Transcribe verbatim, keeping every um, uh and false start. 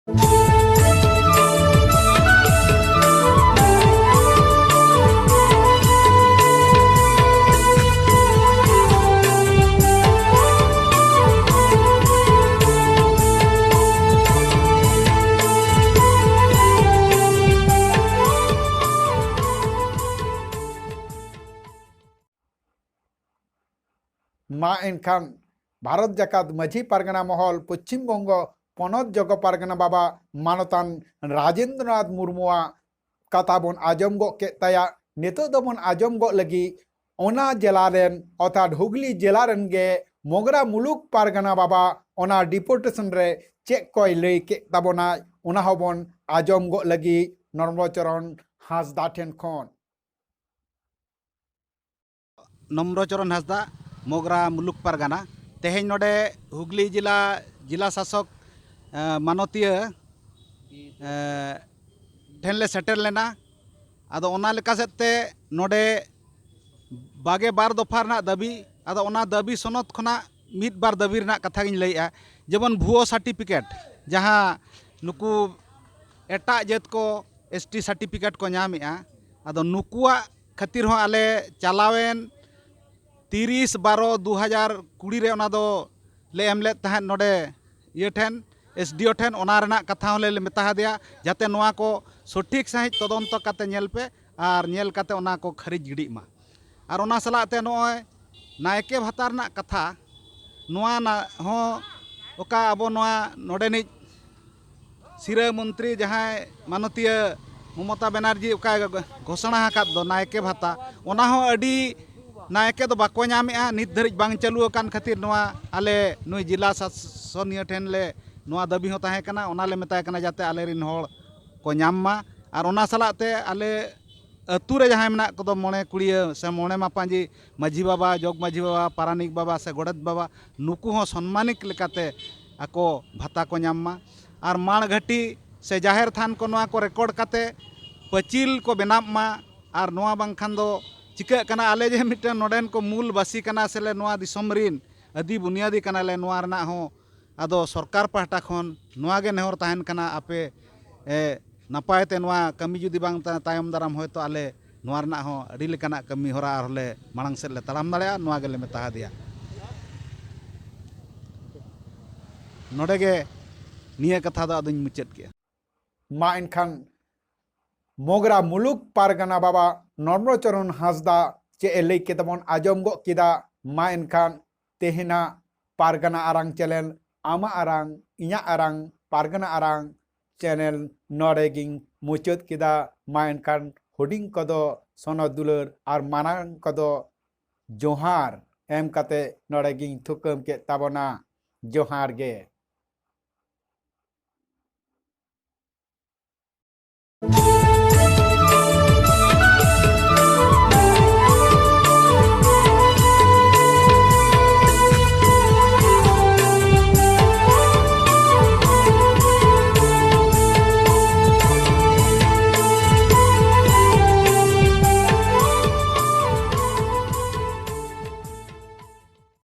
ᱢᱟ ᱮᱱᱠᱷᱟᱱ ᱵᱷᱟᱨᱚᱛ ᱡᱟᱠᱟᱛ ᱢᱟᱹᱡᱷᱤ ᱯᱟᱨᱜᱟᱱᱟ ᱢᱚᱦᱚᱞ, ᱯᱚᱪᱷᱤᱢ ᱵᱚᱝᱜᱚ ᱯᱚᱱᱚᱛ ᱡᱚᱜᱚ ᱯᱟᱨᱜᱟᱱᱟ ᱵᱟᱵᱟ ᱢᱟᱱᱚᱛᱟᱱ ᱨᱟᱡᱮᱱᱫᱨᱚᱱᱟᱛᱷ ᱢᱩᱨᱢᱩᱣᱟᱜ ᱠᱟᱛᱷᱟ ᱵᱚᱱ ᱟᱸᱡᱚᱢ ᱜᱚᱜ ᱠᱮᱫ ᱛᱟᱭᱟ᱾ ᱱᱤᱛᱚᱜ ᱫᱚᱵᱚᱱ ᱟᱸᱡᱚᱢ ᱜᱚᱜ ᱞᱟᱹᱜᱤᱫ ᱚᱱᱟ ᱡᱮᱞᱟ ᱨᱮᱱ, ᱚᱨᱛᱷᱟᱛ ᱦᱩᱜᱽᱞᱤ ᱡᱮᱞᱟ ᱨᱮᱱ ᱜᱮ ᱢᱚᱜᱽᱨᱟ ᱢᱩᱞᱩᱠ ᱯᱟᱨᱜᱟᱱᱟ ᱵᱟᱵᱟ ᱚᱱᱟ ᱰᱤᱯᱩᱴᱮᱥᱚᱱ ᱨᱮ ᱪᱮᱫ ᱠᱚᱭ ᱞᱟᱹᱭ ᱠᱮᱫ ᱛᱟᱵᱚᱱᱟᱭ, ᱚᱱᱟ ᱦᱚᱸᱵᱚᱱ ᱟᱸᱡᱚᱢ ᱜᱚᱜ ᱞᱟᱹᱜᱤᱫ ᱱᱚᱨᱢᱚᱪᱚᱨᱚᱱ ᱦᱟᱸᱥᱫᱟ ᱴᱷᱮᱱ ᱠᱷᱚᱱ᱾ ᱱᱚᱢᱨᱚᱪᱚᱨᱚᱱ ᱦᱟᱸᱥᱫᱟ, ᱢᱚᱜᱽᱨᱟ ᱢᱩᱞᱩᱠ ᱯᱟᱨᱜᱟᱱᱟ᱾ ᱛᱮᱦᱮᱧ ᱱᱚᱰᱮ ᱦᱩᱜᱽᱞᱤ ᱡᱮᱞᱟ, ᱡᱮᱞᱟ ᱥᱟᱥᱚᱠ, ᱮ, ᱢᱟᱱᱚᱛᱤᱭᱟᱹ, ᱮ, ᱴᱷᱮᱱ ᱞᱮ ᱥᱮᱴᱮᱨ ᱞᱮᱱᱟ᱾ ᱟᱫᱚ ᱚᱱᱟ ᱞᱮᱠᱟ ᱥᱮᱫ ᱛᱮ ᱱᱚᱰᱮ ᱵᱟᱜᱮ ᱵᱟᱨ ᱫᱚᱯᱷᱟ ᱨᱮᱱᱟᱜ ᱫᱟᱹᱵᱤ, ᱟᱫᱚ ᱚᱱᱟ ᱫᱟᱹᱵᱤ ᱥᱚᱱᱚᱛ ᱠᱷᱚᱱᱟᱜ ᱢᱤᱫ ᱵᱟᱨ ᱫᱟᱹᱵᱤ ᱨᱮᱱᱟᱜ ᱠᱟᱛᱷᱟ ᱜᱤᱧ ᱞᱟᱹᱭᱮᱜᱼᱟ᱾ ᱡᱮᱢᱚᱱ ᱵᱷᱩᱣᱟᱹ ᱥᱟᱨᱴᱤᱯᱷᱤᱠᱮᱴ, ᱡᱟᱦᱟᱸ ᱱᱩᱠᱩ ᱮᱴᱟᱜ ᱡᱟᱹᱛ ᱠᱚ ᱮᱥ ᱴᱤ ᱥᱟᱨᱴᱤᱯᱷᱤᱠᱮᱴ ᱠᱚ ᱧᱟᱢᱮᱜᱼᱟ, ᱟᱫᱚ ᱱᱩᱠᱩᱣᱟᱜ ᱠᱷᱟᱹᱛᱤᱨ ᱦᱚᱸ ᱟᱞᱮ ᱪᱟᱞᱟᱣᱮᱱ ᱛᱤᱨᱤᱥ ᱵᱟᱨᱚ ᱫᱩ ᱦᱟᱡᱟᱨ ᱠᱩᱲᱤ ᱨᱮ ᱚᱱᱟ ᱫᱚ ᱞᱮ ᱮᱢ ᱞᱮᱫ ᱛᱟᱦᱮᱸᱫ ᱱᱚᱰᱮ ᱤᱭᱟᱹ ᱴᱷᱮᱱ, ᱮᱥ ᱰᱤ ᱳ ᱴᱷᱮᱱ᱾ ᱚᱱᱟ ᱨᱮᱱᱟᱜ ᱠᱟᱛᱷᱟ ᱦᱚᱸᱞᱮ ᱢᱮᱛᱟ ᱦᱟᱫᱮᱭᱟ, ᱡᱟᱛᱮ ᱱᱚᱣᱟ ᱠᱚ ᱥᱚᱴᱷᱤᱠ ᱥᱟᱺᱦᱤᱡ ᱛᱚᱫᱚᱱᱛᱚ ᱠᱟᱛᱮ ᱧᱮᱞ ᱯᱮ ᱟᱨ ᱧᱮᱞ ᱠᱟᱛᱮ ᱚᱱᱟ ᱠᱚ ᱠᱷᱟᱹᱨᱤᱡ ᱜᱤᱰᱤᱜ ᱢᱟ᱾ ᱟᱨ ᱚᱱᱟ ᱥᱟᱞᱟᱜ ᱛᱮ ᱱᱚᱜᱼᱚᱭ ᱱᱟᱭᱠᱮ ᱵᱷᱟᱛᱟ ᱨᱮᱱᱟᱜ ᱠᱟᱛᱷᱟ, ᱱᱚᱣᱟ ᱱᱟ-, ᱦᱚᱸ ᱚᱠᱟ ᱟᱵᱚ ᱱᱚᱣᱟ ᱱᱚᱰᱮᱱᱤᱡ ᱥᱤᱨᱟᱹ ᱢᱚᱱᱛᱨᱤ ᱡᱟᱦᱟᱸᱭ ᱢᱟᱱᱚᱛᱤᱭᱟᱹ ᱢᱚᱢᱚᱛᱟ ᱵᱮᱱᱟᱨᱡᱤ ᱚᱠᱟᱭ ᱜᱷᱳᱥᱚᱱᱟ ᱟᱠᱟᱫ ᱫᱚ ᱱᱟᱭᱠᱮ ᱵᱷᱟᱛᱟ, ᱚᱱᱟ ᱦᱚᱸ ᱟᱹᱰᱤ ᱱᱟᱭᱠᱮ ᱫᱚ ᱵᱟᱠᱚ ᱧᱟᱢᱮᱜᱼᱟ, ᱱᱤᱛ ᱫᱷᱟᱹᱨᱤᱡ ᱵᱟᱝ ᱪᱟᱹᱞᱩ ᱟᱠᱟᱱ ᱠᱷᱟᱹᱛᱤᱨ ᱱᱚᱣᱟ ᱟᱞᱮ ᱱᱩᱭ ᱡᱮᱞᱟ ᱥᱟᱥᱚᱱᱤᱭᱟᱹ ᱴᱷᱮᱱ ᱞᱮ ᱱᱚᱣᱟ ᱫᱟᱹᱵᱤ ᱦᱚᱸ ᱛᱟᱦᱮᱸ ᱠᱟᱱᱟ, ᱚᱱᱟ ᱞᱮ ᱢᱮᱛᱟᱭ ᱠᱟᱱᱟ ᱡᱟᱛᱮ ᱟᱞᱮ ᱨᱮᱱ ᱦᱚᱲ ᱠᱚ ᱧᱟᱢ ᱢᱟ᱾ ᱟᱨ ᱚᱱᱟ ᱥᱟᱞᱟᱜ ᱛᱮ ᱟᱞᱮ ᱟᱹᱛᱩ ᱨᱮ ᱡᱟᱦᱟᱸᱭ ᱢᱮᱱᱟᱜ ᱠᱚᱫᱚ ᱢᱚᱬᱮ ᱠᱩᱲᱤᱭᱟᱹ ᱥᱮ ᱢᱚᱬᱮ ᱢᱟᱯᱟᱡᱤ, ᱢᱟᱹᱡᱷᱤ ᱵᱟᱵᱟ, ᱡᱚᱜᱽ ᱢᱟᱹᱡᱷᱤ ᱵᱟᱵᱟ, ᱯᱟᱨᱟᱱᱤᱠ ᱵᱟᱵᱟ ᱥᱮ ᱜᱚᱰᱮᱛ ᱵᱟᱵᱟ, ᱱᱩᱠᱩ ᱦᱚᱸ ᱥᱚᱱᱢᱟᱱᱤᱠ ᱞᱮᱠᱟᱛᱮ ᱟᱠᱚ ᱵᱷᱟᱛᱟ ᱠᱚ ᱧᱟᱢ ᱢᱟ᱾ ᱟᱨ ᱢᱟᱲ ᱜᱷᱟᱹᱴᱤ ᱥᱮ ᱡᱟᱦᱮᱨ ᱛᱷᱟᱱ ᱠᱚ ᱱᱚᱣᱟ ᱠᱚ ᱨᱮᱠᱚᱨᱰ ᱠᱟᱛᱮ ᱯᱟᱹᱪᱤᱞ ᱠᱚ ᱵᱮᱱᱟᱣ ᱢᱟ᱾ ᱟᱨ ᱱᱚᱣᱟ ᱵᱟᱝᱠᱷᱟᱱ ᱫᱚ ᱪᱤᱠᱟᱹᱜ ᱠᱟᱱᱟ, ᱟᱞᱮ ᱡᱮ ᱢᱤᱫᱴᱟᱝ ᱱᱚᱰᱮᱱ ᱠᱚ ᱢᱩᱞ ᱵᱟᱹᱥᱤ ᱠᱟᱱᱟ ᱥᱮᱞᱮ ᱱᱚᱣᱟ ᱫᱤᱥᱚᱢ ᱨᱤᱱ ᱟᱹᱫᱤ ᱵᱩᱱᱤᱭᱟᱹᱫᱤ ᱠᱟᱱᱟᱞᱮ, ᱱᱚᱣᱟ ᱨᱮᱱᱟᱜ ᱦᱚᱸ ᱟᱫᱚ ᱥᱚᱨᱠᱟᱨ ᱯᱟᱦᱴᱟ ᱠᱷᱚᱱ ᱱᱚᱣᱟ ᱜᱮ ᱱᱮᱦᱚᱨ ᱛᱟᱦᱮᱱ ᱠᱟᱱᱟ, ᱟᱯᱮ ᱮ, ᱱᱟᱯᱟᱭ ᱛᱮ ᱱᱚᱣᱟ ᱠᱟᱹᱢᱤ ᱡᱩᱫᱤ ᱵᱟᱝ ᱛᱟ-, ᱛᱟᱭᱚᱢ ᱫᱟᱨᱟᱢ ᱦᱚᱭᱛᱳ ᱟᱞᱮ ᱱᱚᱣᱟ ᱨᱮᱱᱟᱜ ᱦᱚᱸ ᱟᱹᱰᱤ ᱞᱮᱠᱟᱱᱟᱜ ᱠᱟᱹᱢᱤ ᱦᱚᱨᱟ ᱟᱨᱦᱚᱸ ᱞᱮ ᱢᱟᱲᱟᱝ ᱥᱮᱫ ᱞᱮ ᱛᱟᱲᱟᱢ ᱫᱟᱲᱮᱭᱟᱜᱼᱟ, ᱱᱚᱣᱟ ᱜᱮᱞᱮ ᱢᱮᱛᱟ ᱦᱟᱫᱮᱭᱟ᱾ ᱱᱚᱰᱮ ᱜᱮ ᱱᱤᱭᱟᱹ ᱠᱟᱛᱷᱟ ᱫᱚ ᱟᱫᱚᱧ ᱢᱩᱪᱟᱹᱫ ᱠᱮᱜᱼᱟ᱾ ᱢᱟ ᱮᱱᱠᱷᱟᱱ ᱢᱚᱜᱽᱨᱟ ᱢᱩᱞᱩᱠ ᱯᱟᱨᱜᱟᱱᱟ ᱵᱟᱵᱟ ᱱᱚᱨᱢᱚᱪᱚᱨᱚᱱ ᱦᱟᱸᱥᱫᱟ ᱪᱮᱫ ᱮ ᱞᱟᱹᱭ ᱠᱮᱫᱟ ᱵᱚᱱ ᱟᱸᱡᱚᱢ ᱜᱚᱫ ᱠᱮᱫᱟ᱾ ᱢᱟ ᱮᱱᱠᱷᱟᱱ ᱛᱮᱦᱮᱧᱟᱜ ᱯᱟᱨᱜᱟᱱᱟ ᱟᱨᱟᱝ ᱪᱮᱱᱮᱞ, ᱟᱢᱟᱜ ᱟᱨᱟᱝ, ᱤᱧᱟᱹᱜ ᱟᱨᱟᱝ, ᱯᱟᱨᱜᱟᱱᱟ ᱟᱨᱟᱝ ᱪᱮᱱᱮᱞ ᱱᱚᱰᱮ ᱜᱤᱧ ᱢᱩᱪᱟᱹᱫ ᱠᱮᱫᱟ᱾ ᱢᱟ ᱮᱱᱠᱷᱟᱱ ᱦᱩᱰᱤᱧ ᱠᱚᱫᱚ ᱥᱚᱱᱚᱛ ᱫᱩᱞᱟᱹᱲ ᱟᱨ ᱢᱟᱨᱟᱝ ᱠᱚᱫᱚ ᱡᱚᱦᱟᱨ ᱮᱢ ᱠᱟᱛᱮ ᱱᱚᱰᱮ ᱜᱤᱧ ᱛᱷᱩᱠᱟᱹᱢ ᱠᱮᱫ ᱛᱟᱵᱚᱱᱟ᱾ ᱡᱚᱦᱟᱨ ᱜᱮ᱾